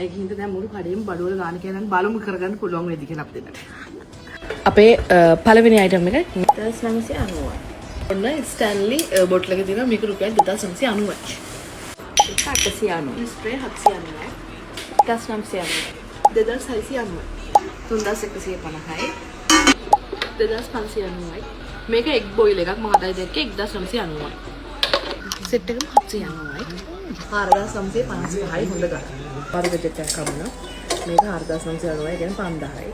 ඒක හින්දා දැන් මුළු කඩේම බඩු වල ගාන කියලා බලමු කරගන්න පුළුවන් වේද කියලා අපි දෙන්නට. අපේ පළවෙනි අයිටම් එක 1990යි. ඔන්න ස්ටැන්ලි බොටල් එක තියෙනවා. මේක රුපියල් 2990යි. ඒක 890. ස්ප්‍රේ 790යි. 1990. 2690යි. 3150යි. 2590යි. මේක එග් බොයිල් එකක් මම හදයි දැක්කේ 1990යි. සෙට් එකම 790යි. 4955යි හොඳ ගන්න. පාරු බජට් එකක් හම්බුණා. මේක 4990යි, කියන්නේ 5000යි.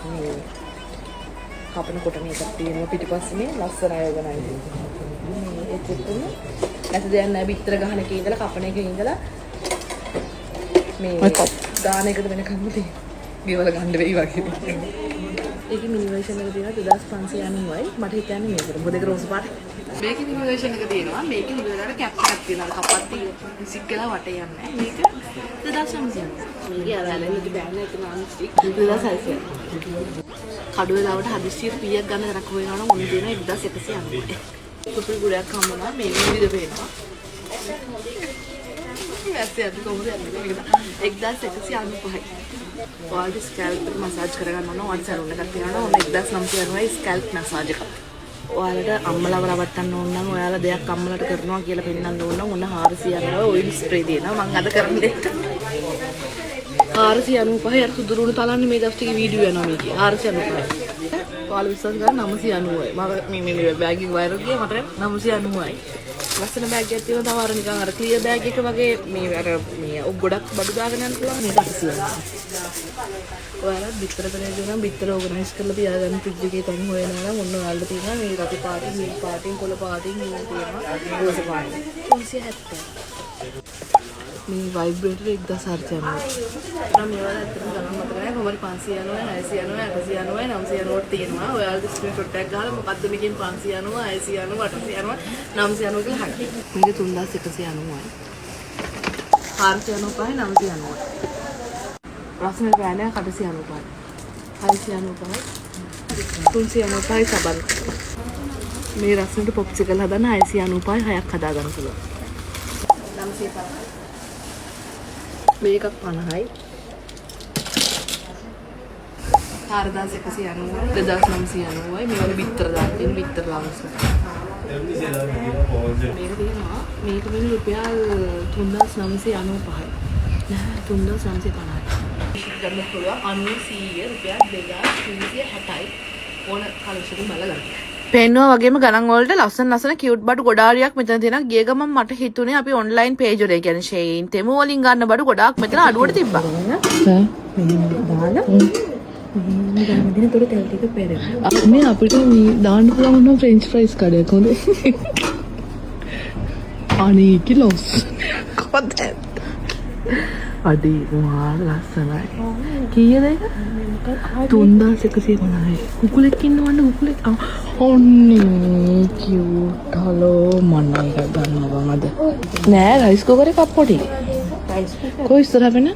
මේ කපන කොට මේකක් තියෙනවා පිටිපස්සේ. මේ ලස්සනයි ඕගනයිස්. මේ ඒත් එක්කම නැති දෙයක් නෑ. බිත්තර ගහන එකේ ඉඳලා කපන එකේ ඉඳලා මේ දාන එකට වෙනකම්ම තියෙනවා. ගෙවල ගන්න වෙයි වගේ. ඒකේ මිනි වර්ෂන් එක තියෙනවා 2590යි. මට හිතන්නේ මේකට. මොකද ඒක රෝස පාට. මේකේ මිනි වර්ෂන් එක තියෙනවා. මේකේ හොඳ වෙලාවට කැප් එකක් තියෙනවා. අර කපද්දි විසික් වෙලා වටේ යන්නේ නැහැ. මේක 2900. මේකේ අර ඇලෙන්න බෑන එක නන් ස්ටික් 2600. කඩු වෙලාවට හදිස්සියට පීයක් ගන්න තරක් හොයනවා නම් ඔන්න දෙනවා 1190යි. සුපිරි ගුඩයක් හම්බුණා. මේ විදිහට පේනවා. වැස්ස යද්දි කොහොමද යන්නේ මේක? 1195යි. ඔයාලට ස්කැල්ප් එක මසාජ් කරගන්න ඕන. ඔයාලට සැලූන් එකක් තියෙනවා නම් ඔන්න 1990යි ස්කැල්ප් මසාජ් එකක්. ඔයාලට අම්මලව රවට්ටන්න ඕන නම්, ඔයාලා දෙයක් අම්මලට කරනවා කියලා පෙන්වන්න ඕන නම් ඔන්න 490 ඔයිල් ස්ප්‍රේ දෙනවා. මං අද කරන දෙයක්. 495. අර සුදු රුණු තලන්නේ මේ දවස් ටිකේ වීඩියෝ යනවා මේකේ. 495යි. ඔයාලා විශ්වාස කරන්න, 990යි. මම මේ මේ මේ බෑග් එක වෛරල් ගියා මට. 990යි. ලස්සන බෑග් එකක් තියෙනවා තව, අර නිකන් අර ක්ලියර් බෑග් එක වගේ. මේ අර මේ ඔක් ගොඩක් බඩු දාගෙන යන්න පුළුවන්. මේක 800. ඔයාලා බිත්තර පෙරේද නම් බිත්තර ඕගනයිස් කරලා තියාගන්න ෆ්‍රිජ් එකේ තැන් හොයනවා නම් ඔන්න ඔයාලට තියෙනවා මේ රතු පාටින්, නිල් පාටින්, කොළ පාටින් මේ තියෙනවා. රෝස පාටින් 370. මේ වයිබ්‍රේටර් 1490. නම් මේවා ඇත්තටම ගණන් මතක නෑ. කොහොමද 590, 690, 890, 990 තියෙනවා. ඔයාලට ස්ක්‍රීන්ෂොට් එකක් ගහලා මොකද්ද මේකෙන් 590, 690, 890, 990 කියලා අහන්න. මේක 3190යි. 495යි, 990යි. රසන පෑනයක් 895යි. 695යි. 395යි සබන්. මේ රසනට පොප්සිකල් හදන්න 695යි, හයක් හදාගන්න පුළුවන්. 950යි. මේකක් 50යි. 4190යි, 2990යි. මේ වගේ බිත්තර දාන්න තියෙන බිත්තර ලවුන්ස්. මේක තියෙනවා, මේක වෙන රුපියල් 3995යි. නෑ, 3950යි. ගන්න පුළුවන් 90 100 රුපියල් 2360යි. ඕන කලර්ස් එකකින් බලලා ගන්න. පෙන්නවා වගේම ගණන් වලට ලස්සන ලස්සන කියුට් බඩු ගොඩාරියක් මෙතන තියෙනවා. ගිය ගමන් මට හිතුනේ අපි ඔන්ලයින් පේජ් වල, ඒ කියන්නේ Shein, Temu වලින් ගන්න බඩු ගොඩාක් මෙතන අඩුවට තිබ්බා. දාලා මෙහෙම ගන්න දෙන තොර තෙල් ටික පෙරෙනවා. මේ අපිට මේ දාන්න පුළුවන් නම් ෆ්‍රෙන්ච් ෆ්‍රයිස් කඩයක් හොඳේ. අනේ කිලෝස්. කොහොමද? අඩේ මාර ලස්සනයි. කීයද ඒක? 3150යි. කුකුලෙක් ඉන්නවන්න කුකුලෙක්. ඔන්නේ කියුට්. හලෝ, මම නම් එකක් ගන්නවා බං අද. නෑ, රයිස් කුකර් එකක් පොඩි. කොයි ඉස්සරහ වෙන?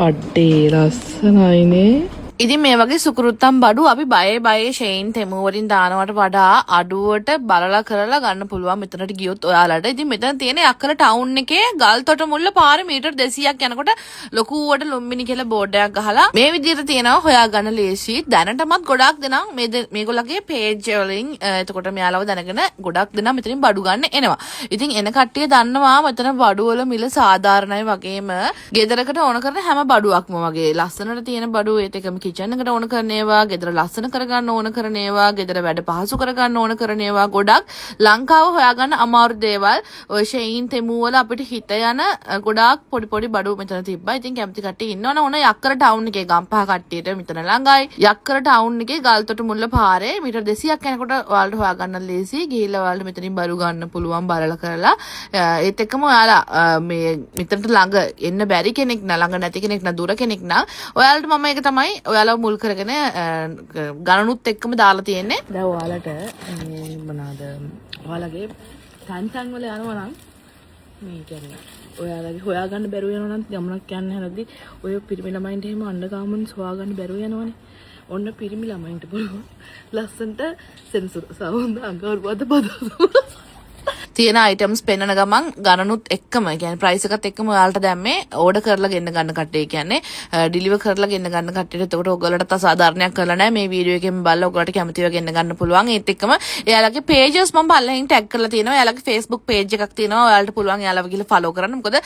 අඩේ ලස්සනයිනේ. ඉතින් මේ වගේ සුකුරුත්තම් බඩු අපි බයේ බයේ ෂෙයින්, තෙමු වලින් දානවට වඩා අඩුවට බලලා කරලා ගන්න පුළුවන් මෙතනට ගියොත් ඔයාලට. ඉතින් මෙතන තියෙන යක්කල ටවුන් එකේ ගල්තොට මුල්ල පාරේ මීටර් 200ක් යනකොට ලොකුවට ලුම්බිනි කියලා බෝඩ් එකක් ගහලා මේ විදිහට තියෙනවා, හොයාගන්න ලේසි. දැනටමත් ගොඩාක් දෙනා මේ මේගොල්ලන්ගේ පේජ් වලින් එතකොට මෙයාලව දැනගෙන ගොඩක් දෙනා මෙතනින් බඩු ගන්න එනවා. ඉතින් එන කට්ටිය දන්නවා මෙතන බඩු වල මිල සාධාරණයි වගේම ගෙදරකට ඕන කරන හැම බඩුවක්ම වගේ ලස්සනට තියෙන බඩු, ඒත් එකම කිචන් එකට ඕන කරන ඒවා, ගෙදර ලස්සන කරගන්න ඕන කරන ඒවා, ගෙදර වැඩ පහසු කරගන්න ඕන කරන ඒවා, ගොඩක් ලංකාව හොයාගන්න අමාරු දේවල්, ඔය ෂෙයින්, තෙමු වල අපිට හිත යන ගොඩාක් පොඩි පොඩි බඩු මෙතන තිබ්බා. ඉතින් කැමති කට්ටිය ඉන්නවනේ ඕන යක්කර ටවුන් එකේ. ගම්පහ කට්ටියට මෙතන ළඟයි. යක්කර ටවුන් එකේ ගල්තොට මුල්ල පාරේ මීටර් 200ක් යනකොට ඔයාලට හොයාගන්න ලේසි. ගිහිල්ලා ඔයාලට මෙතනින් බඩු ගන්න පුළුවන් බලලා කරලා. ඒත් එක්කම ඔයාලා මේ මෙතනට ළඟ එන්න බැරි කෙනෙක් නම්, ළඟ නැති කෙනෙක් නම්, දුර කෙනෙක් නම් ඔයාලට මම ඒක තමයි ඔයාලව මුල් කරගෙන ගණනුත් එක්කම දාලා තියෙන්නේ. දැන් ඔයාලට මේ මොනවාද ඔයාලගේ තැන් තැන් වල යනවා නම්, මේ කියන්නේ ඔයාලගේ හොයාගන්න බැරුව යනවා නම්, ගමනක් යන්න හැරද්දි ඔය පිරිමි ළමයින්ට එහෙම අන්ඩර්ගාමන්ට්ස් හොයාගන්න බැරුව යනවනේ. ඔන්න පිරිමි ළමයින්ට පුළුවන් ලස්සනට සෙනසුර සවුන්ද අඟහරුවාද බදාදා. තියෙන අයිටම්ස් පෙන්නන ගමන් ගණනුත් එක්කම, ඒ කියන්නේ ප්‍රයිස් එකත් එක්කම ඔයාලට දැම්මේ ඕඩර් කරලා ගෙන්න ගන්න කට්ටිය. ඒ කියන්නේ ඩිලිවර් කරලා ගෙන්න ගන්න කට්ටියට. එතකොට ඔයගොල්ලන්ට අසාධාරණයක් කරලා නැහැ. මේ වීඩියෝ එකෙන් බලලා ඔයගොල්ලන්ට කැමතිව ගෙන්න ගන්න පුළුවන්. ඒත් එක්කම එයාලගේ පේජස් මම පල්ලෙහින් ටැග් කරලා තියෙනවා. එයාලගේ Facebook page එකක් තියෙනවා. ඔයාලට පුළුවන් එයාලව ගිහලා ෆලෝ කරන්න. මොකද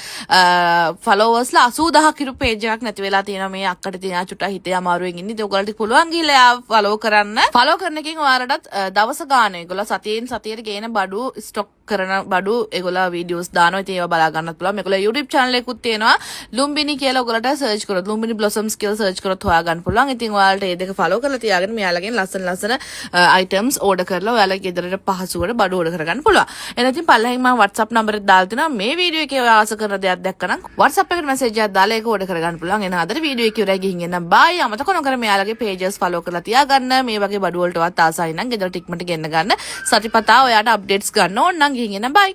ෆලෝවර්ස්ලා 80,000ක් හිටපු පේජ් එකක් නැති වෙලා තියෙනවා. මේ අක්කට තියෙන චුට්ටක් හිතේ අමාරුවෙන් ඉන්නේ. ඉතින් ඔයගොල්ලන්ට පුළුවන් ගිහලා එයාව ෆලෝ කරන්න. ෆලෝ කරන එකෙන් ඔයාලටත් දවස ගානේ ඒගොල්ලෝ සතියෙන් සතියට ගේන බඩු, ස්ටොක් කරන බඩු ඒගොල්ලෝ වීඩියෝස් දානවා. ඉතින් ඒවා බලා ගන්නත් පුළුවන්. මේගොල්ලෝ YouTube channel එකකුත් තියෙනවා ලුම්බිනි කියලා. ඔයගොල්ලන්ට සර්ච් කරොත්, ලුම්බිනි බ්ලොසම්ස් කියලා සර්ච් කරොත් හොයා ගන්න පුළුවන්. ඉතින් ඔයාලට ඒ දෙක ෆලෝ කරලා තියාගෙන මෙයාලගෙන් ලස්සන ලස්සන අයිටම්ස් ඕඩර් කරලා ඔයාලගේ ගෙදරට පහසුවට බඩු ඕඩර් කරගන්න පුළුවන්. එහෙනම් ඉතින් පල්ලෙහින් මම WhatsApp නම්බර් එක දාලා තිනවා. මේ වීඩියෝ එකේ ඔයා ආස කරන දෙයක් දැක්කනම් WhatsApp එකට මැසේජ් එකක් දාලා ඒක ඕඩර් කරගන්න පුළුවන්. එහෙනම් අදට වීඩියෝ එක ඉවරයි. ගිහින් එන්න. බයි. අමතක නොකර මෙයාලගේ පේජස් ෆලෝ කරලා තියාගන්න. මේ වගේ බඩු වලටවත් ආසයි නම් ගෙදරට ඉක්මනට ගෙන්න ගන්න. සතිපතා ඔයාට අප්ඩේට්ස් ගන්න ඕන නම් ගිහින් එන්න. බයි.